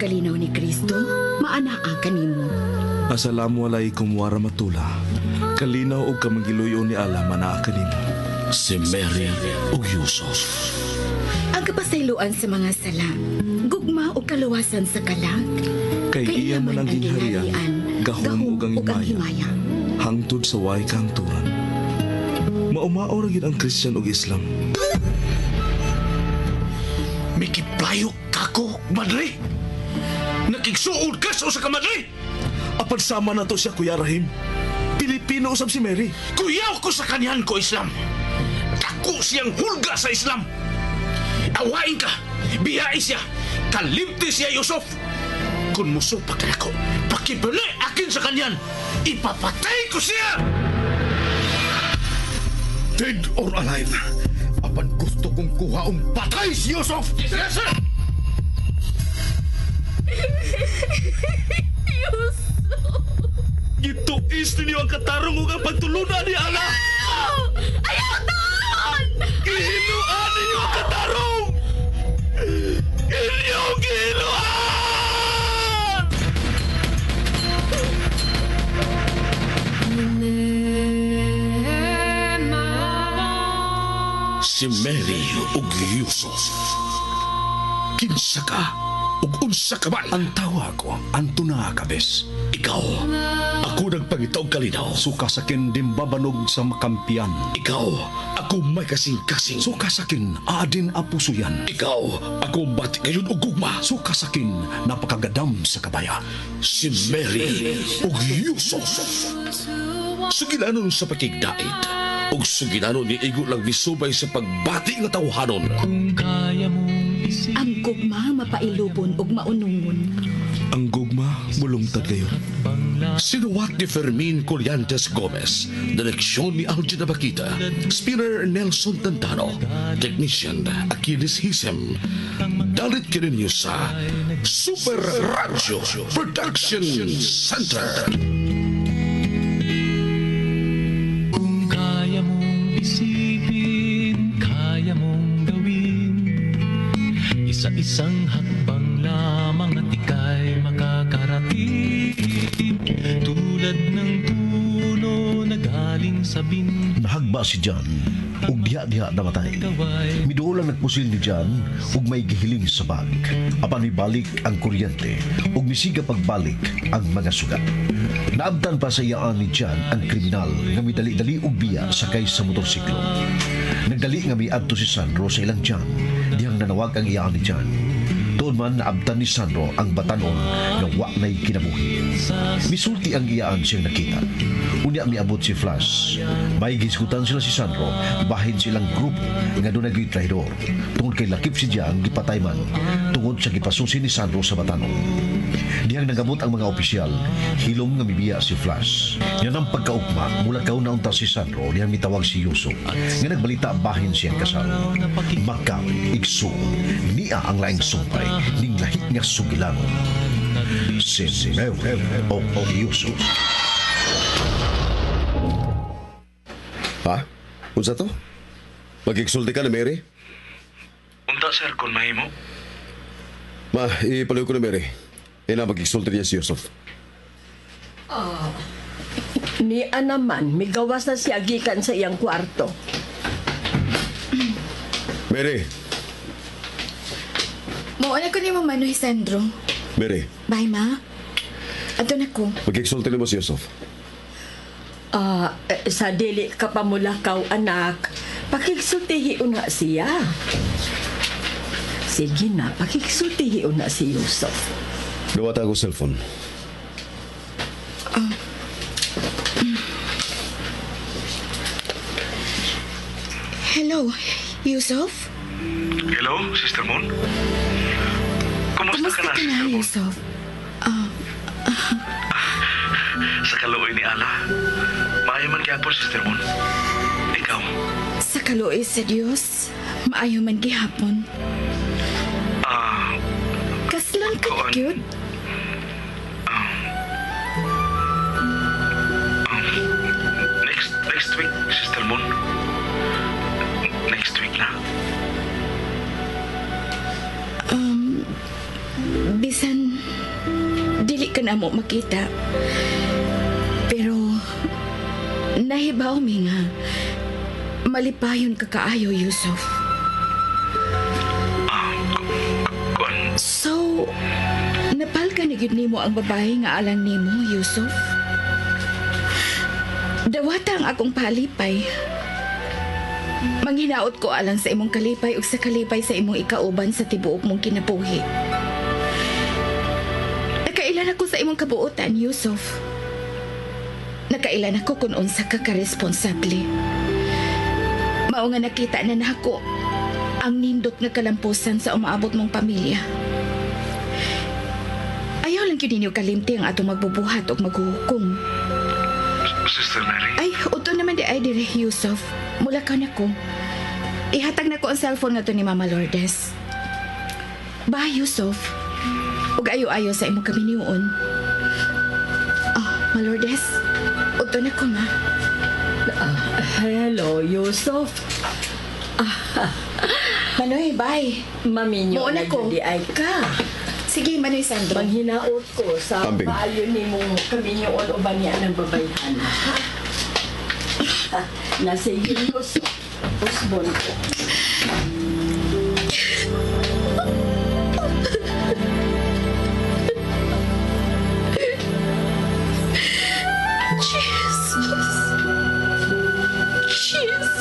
kalinaw ni Kristo, maanaa kanimo. Assalamu alaikum warahmatullah. Kalinaw og kamangiluyo ni Allah manaa kanimo. Si Mary ug Yusuf. Ang kapasayloan sa mga sala, gugma ug kaluwasan sa kalag. Kay iya man ang gingharian, gahom ug ang himaya. Hangtod sa way kahangturan. Maumao ra gyud ang Christian ug Islam. Mikiplayo kako, madre. Nakigsuod ka sa usa ka madre. Apan sama na to siya, Kuya Rahim. Pilipino usab si Mary. Kuyaw ko sa kanyan ko, Islam. Dako siyang hulga sa Islam. Awain ka, biyai siya, kalimti siya, Yusuf. Kung musupak na ako, pakibali akin sa kanyan, ipapatay ko siya! Dead or alive, apan gusto kong kuhaong patay si Yusuf! Yes, sir! Gituis ninyo ang katarong ug ang pagtulunan ni Allah! Ayaw taon! Gihinuan ninyo ang katarong! Inyong gihinuan! Si Mary ug Yusuf. Kinsa ka ug unsa ka man? Ang tawa ko, Antona Cabes. Ikaw, ako nagpangita og kalinaw. Suka sakin dimbabanog sa makampiyan. Ikaw, ako may kasing-kasing. Suka sakin, aadin apusuyan. Ikaw, ako bati ngayon og gugma. Suka sakin, napakagadam sa kabaya. Si Mary ug Yusuf. Sugilanon sa pakigdait ug sugilanon ni igo lang misubay sa pagbati nga tawhanon. Ang gugma mapailubon ug maunungon. Ang gugma mulungtad kayo. Sinuwat ni Fermin Collantes Gomez, direksyon ni Algin Abakita, spinner Nelson Tantano, technician Achilles Hisem. Dalit kininyo sa Super Radio Production Center. Kung kaya mong isipin, kaya mong gawin. Isa-isang hakbang lamang at ika'y makakarating. Tulad ng puno na galing sa bintang. Nahagba si John ug diha-diha namatay. Miduol ang nagpusil ni John ug may gihiling sa bag. Apan mibalik ang kuryente ug misiga pagbalik ang mga sugat. Naabtan pa sa iyaan ni John ang kriminal nga midali-dali og biya sakay sa motorsiklo. Nagdali nga miadto si Sandro sa ilang John dihang nanawag ang iyaan ni John. Tuon man naabtan ni Sandro ang batanon nga wa na'y kinabuhi. Misulti ang iyaan siyang nakita. Unya miabot si Flash. May gisgutan sila si Sandro bahin silang grupo nga dunay gyud traidor. Tungod kay lakip si Jiang gipatay man tungod sa gipasusi ni Sandro sa batanon. Dihang nagabot ang mga opisyal, hilom nga mibiya si Flash. Yan ang pagkaugma, mula kaw na unta si Sandro, dihang mitawag si Yusuf, nga nagbalita bahin siyang kasal. Maka, igsuon, niya ang laing sumpay, ning lahi nga sugilanon. Si Mary o Yusuf. Ha? Unsa to? Magigsulti ka ni Mary? Unta sir kung mahimo. Ma, ipaliw ko ni Mary. Ina magigsulti niya si Yusuf. Ni naman, migawas na siya gikan sa iyang kwarto. Mary! Mauna ko ni mo Manoy Sandro. Mary, Bye, ma. Ato na ko. magigsulti nimo si Yusuf. Sa dili ka pa mulakaw, anak. Pakigsultihi una siya. Sige na, pakigsultihi una si Yusuf. Duwata ako cellphone. Hello, Yusuf? Hello, Sister Moon? Kumusta, Kumusta ka na, Yusuf? Sa kaluoy ni Allah. Maayo man gyapon, Sister Moon. Ikaw? Sa kaluoy sa Dios, maayo man gihapon. Kaslan ka na, gyud? Next week, Sister Moon. Next week na. Bisan namo makita. Pero nahibaw mi nga malipayon ka kaayo, Yusuf. So, napalka na gyud nimo ang babae nga alang nimo, Yusuf? Dawata ang akong palipay. Manghinaot ko alang sa imong kalipay ug sa kalipay sa imong ikauban sa tibuok mong kinabuhi. Nakailan ako sa imong kabuotan, Yusuf. Nakailan ako kung unsa ka karesponsable. Mao nga nakita na nako ang nindot nga kalampusan sa umaabot mong pamilya. Ayaw lang gyud ninyo kalimti ang atong magbubuhat ug maghuhukom. Sister Mary? Ay, uto naman di ay dire, Yusuf. Mula ka na ko. Ihatag na ko ang cellphone nga to ni Mama Lourdes. Bye, Yusuf. Ug ayo-ayo sa imong kaminiuon. Oh, Ma Lourdes. Uto na ko, ma. Hello, Yusuf. Manoy, bye. Maminyo Muuna na ko. di ay ka. Sige, Manoy Sandro. Manghinaot ko sa Ambing. maayo nimong kaminyoon uban niya ng babayhan. Ha? Nasige, Yusuf. Usbon ko. Jesus. Jesus.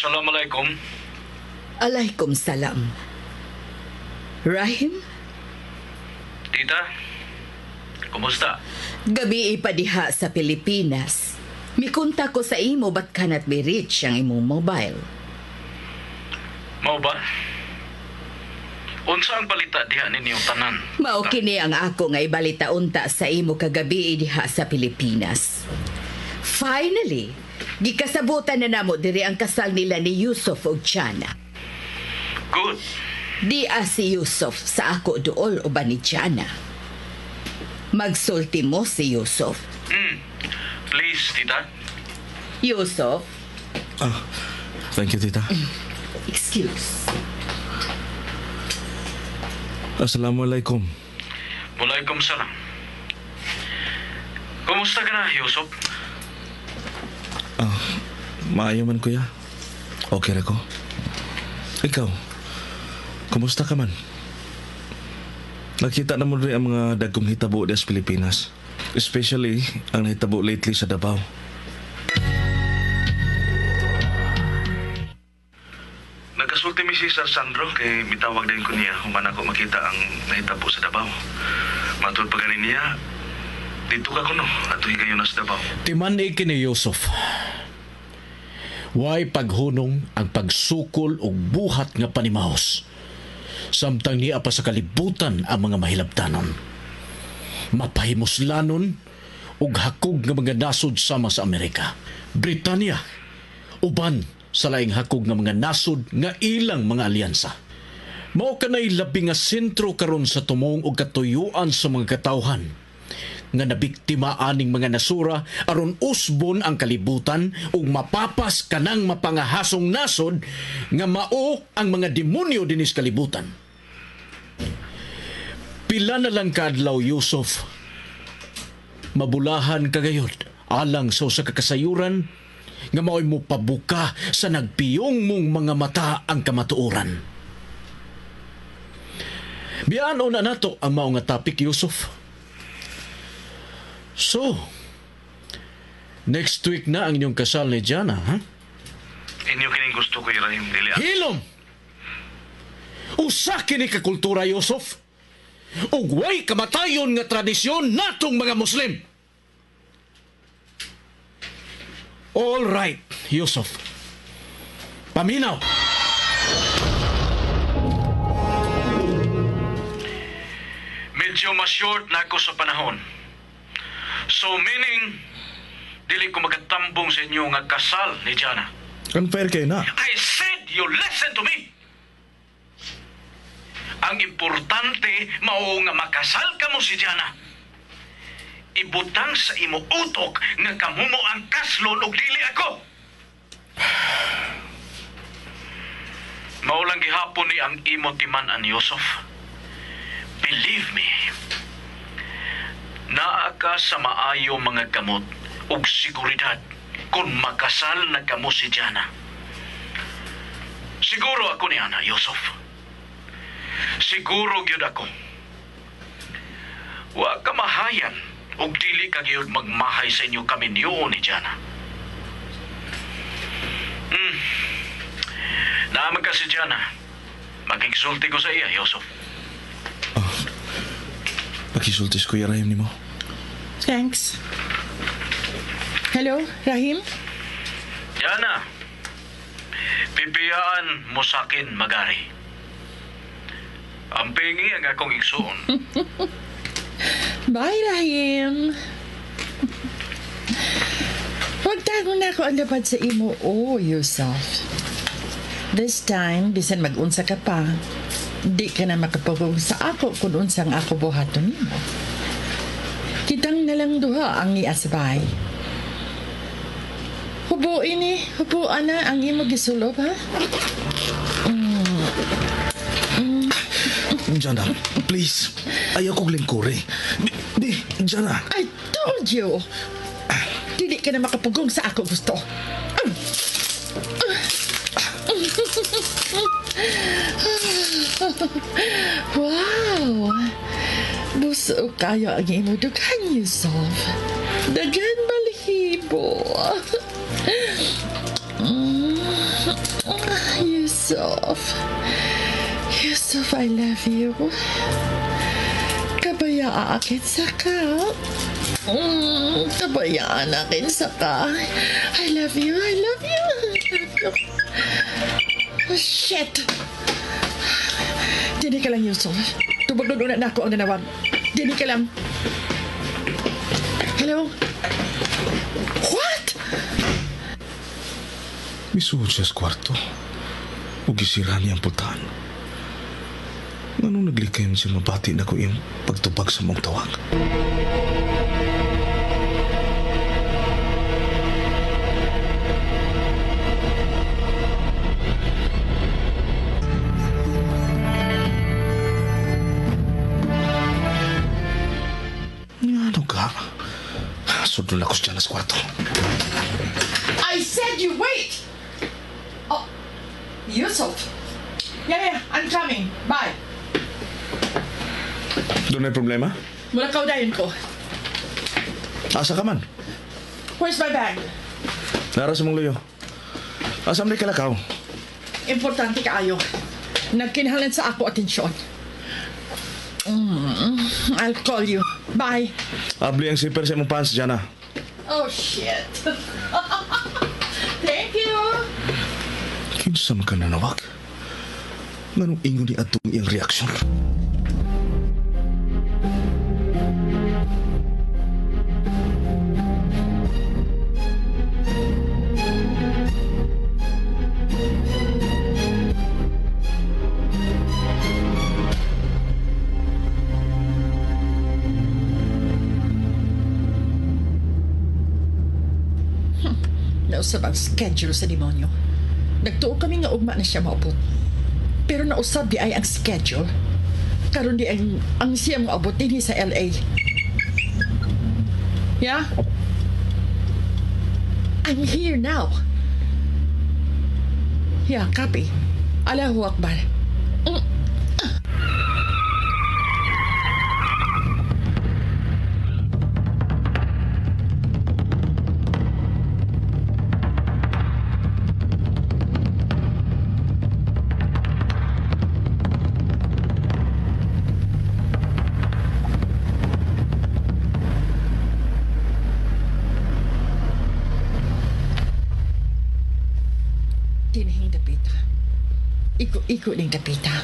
Assalamualaikum. Alaikum salam. Rahim, Tita, kumusta? gabi ipadiha sa Pilipinas. Mikunta ko sa imo but cannot be reached ang imong mobile. Mao ba? Unsa ang balita diha ninyo tanan? Mao kini ang ako nga ibalita unta sa imo kagabi diha sa Pilipinas. Finally, gikasabutan na namo diri ang kasal nila ni Yusuf ug Jana. Good. Di si Yusuf sa ako duol uban ni Jana. Magsulti mo si Yusuf. Please, tita. Yusuf, Thank you, tita. excuse. Assalamualaikum. Walaikum salam. Kumusta ka na, Yusuf? Maayo man, kuya. Okay ra ko. Ikaw, kumusta ka man? Nakita na mo rin ang mga dagkong hitabo diya sa Pilipinas. Especially ang nahitabo lately sa Davao. Nagkasulti mi si Sir Sandro kay mitawag din ko niya human ako makita ang nahitabo sa Davao. Matud pa gani niya, dito ka kuno ato higayon na sa Davao. Timan kini Yusuf. Way paghunong ang pagsukol og buhat nga panimahos. Samtang niya pa sa kalibutan ang mga mahilabtanon. Mapahimuslanon og hakog nga mga nasod sama sa Amerika, Britanya, uban sa laing hakog nga mga nasod nga ilang mga alyansa. Mao kanay labi nga sentro karon sa tumong og katuyuan sa mga katawhan nga nabiktima aning mga nasura aron usbon ang kalibutan ug mapapas kanang mapangahasong nasod nga mao ang mga demonyo dinis kalibutan. Pila na lang kaadlaw, Yusuf, mabulahan kagayod alang sa usa ka kasayuran nga mao'y mopabuka sa nagpiyong mong mga mata ang kamatuoran. Biyaan na nato ang mao nga topic, Yusuf. So, Next week na ang inyong kasal ni Jana, ha? Inyo kining gusto ko, Rahim, dili. Hilom! Usa kini ka kultura, Yusuf. Ug way kamatayon nga tradisyon natong mga Muslim. All right, Yusuf. Paminaw. Medyo ma-short na ako sa panahon. So meaning, dili ko magatambong sa inyo nga kasal ni Jana. Unfair kayo na. I said you listen to me! Ang importante, mao nga makasal ka mo si Jana. Ibutang sa imo utok nga kamumo ang kaslon og dili ako. Mao lang gihapon ni ang imo timan-an, Yusuf. Believe me. Naa ka sa maayo mga gamot ug siguridad kung makasal na kamo si Jana. Siguro ako ni Ana, Yusuf. Siguro gyud ako. Wa ka mahayan ug dili ka gyud magmahay sa inyo kami niyo ni Jana. Naman ka si Jana. Magigsulti ko sa iya, Yusuf. Pakisultis ko, Rahim nimo. Thanks. Hello, Rahim? Jana, pipiyaan mo sa akin, magari. Ang pingi ang akong igsuon. Bye, Rahim. Huwag tago na ako ang lapad sa imo, oh, Yusuf. This time, bisan mag-unsa ka pa, di ka na makapugong sa ako kung unsang ako buhaton nimo. Kitang nalang duha ang iasabay. Hubuin ni, hubuan na ang imo gisulob, ha? Jana, please. Ayaw kong lingkuri. Di, Jana. I told you! Dili ka na makapugong sa ako gusto. Wow! Buso kayo ang imo dughan, Yusuf. Daghan balhibo. Yusuf. Yusuf, I love you. Kabayaan akin sa ka. Kabayaan akin sa ka. I love you, I love you. I love you. Oh, shit! Dini ka lang, Yusuf. Tubag doon na ako ang nanawag. Dini ka lang. Hello? What? Misuod siya sa kwarto. Ug gisira niya ang pultahan. Nganong naglikay man siya mabati na ko iyang pagtubag sa mong tawag? Ano ka? Sudol ako siya sa kwarto. I said you wait! Oh, Yusuf. Yeah, I'm coming. Bye. Doon may problema? Mula ka dayon ko. Asa ka man? Where's my bag? Nara sa mong luyo. Asa man kalakaw? Importante kaayo. Nagkinahanglan sa ako atensyon. I'll call you. Bye. Abli ang zipper sa imong pants, Jana. Oh, shit. Thank you. Kinsa man ka nanawag? Nganong ingon ni atong iyang reaksyon? Nausab ang schedule sa demonyo. Nagtuo kami nga ugma na siya maabot. Pero nausab di ay ang schedule. Karon di ang siya maabot dinhi sa LA. Yeah? I'm here now. Yeah, copy. Allahu Akbar. Igo ning dapita.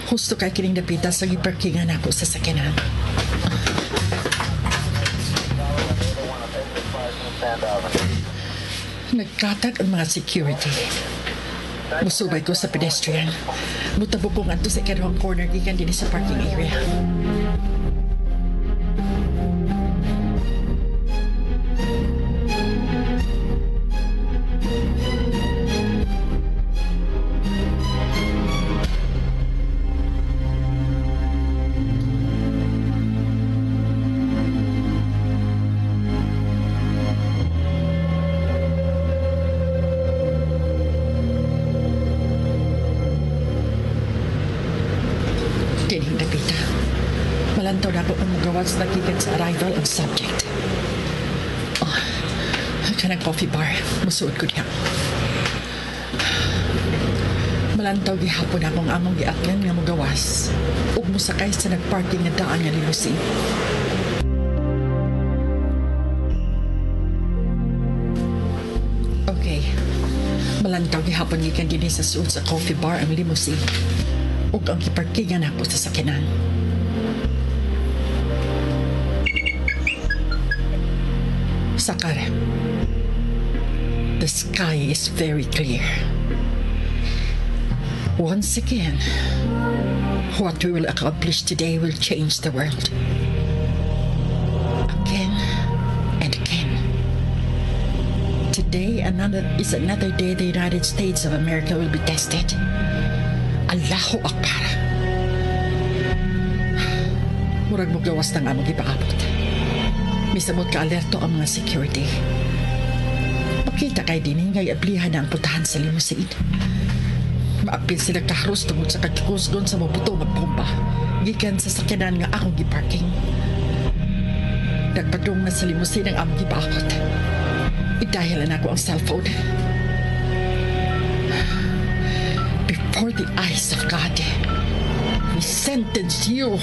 Husto kay kining dapita sa giparkingan ako sa sakyanan. Nagkatag ang mga security. Musubay ko sa pedestrian. Mutabok ko ngadto sa ikaduhang corner gikan dinhi sa parking area. Kining dapita. Malantaw na ako kung magawas na gikan sa arrival ang subject. Oh, kanang coffee bar. Musuod ko diha. Malantaw gihapon akong among giatlan nga mugawas ug mosakay sa nagparking nga daan nga limousine. Okay. Malantaw gihapon gikan dinhi sa suod sa coffee bar ang limousine ug ang giparkingan ako sa sakyanan. Sakar. The sky is very clear. Once again, what we will accomplish today will change the world. Again and again. Today is another day the United States of America will be tested. Allahu Akbar. Murag mo gawas ng among gipaabot. Misamot ka alerto ang mga security. Makita kay dini nga iablihan na ang putahan sa limousine. Maapil sila kahros tungod sa kagkusgon sa mabuto nga bomba. Gikan sa sakyanan nga akong giparking. Nagpadung na sa limousine ang among gipaabot. Idahil na ako ang cellphone. Before the eyes of God, we sentence you.